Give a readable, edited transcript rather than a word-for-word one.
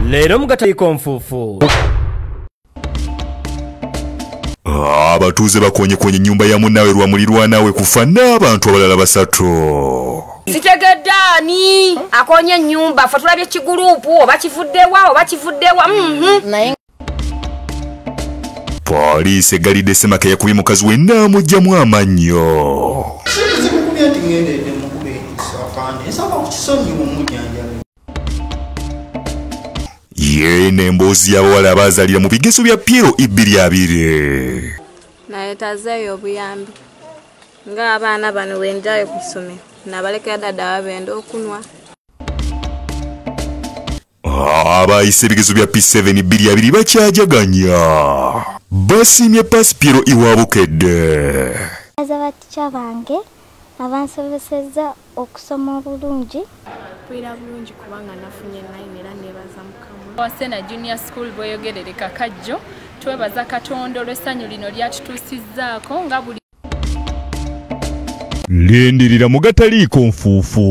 Leero mu Gataliiko Nfuufu. Abatuuze bakonyekonye ennyumba ya munnaabwe lwa mulirwanawe kufa n'abantu abalala 3. Sitegedde ani akonye ennyumba, ffe tulabye kigulupu oba kivuddewa oba kivuddewa. Poliisi eggalidde Ssemaka yakubye mukazi we n'amuggyamu amannyo. Zikukubye nti ŋŋendedde mukube afande, nsaba kukisonyiwa omujjanjabi. Ye n'emboozi y'abawala abaazaalira mu bigezo bya Piero 2020. Naye tazeeyo obuyambi ng'abaana bano bwe njayo ku ssomero nabalekera dada babenda okunwa. Abayise ebigezo bya P7 2020 bakyajaganya. Basiimye paasi Piero iwabukedde. Aza batica bange abansobosezza okusoma obulungi. Mpulira bulungi kubanga nafunye 9 era neebaza Mukama. Wasena Junior School bweyogerere Kakajjo, twebaza Katonda olw'essanyu lino lyatutuusizzaako nga buli Lindirira mu Gataliiko Nfuufu.